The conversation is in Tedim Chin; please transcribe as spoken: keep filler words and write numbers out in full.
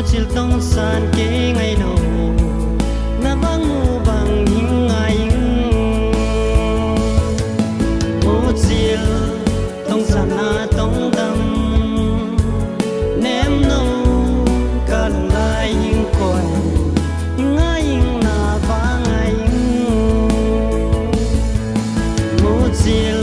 Mucil tongsan kei ngai lo, na bang mu bang hing ngai ing. Mucil tongsan a tongdam, nem no ka lunglai hing koi, hing ngai ing, na bang ngai ing. Mucil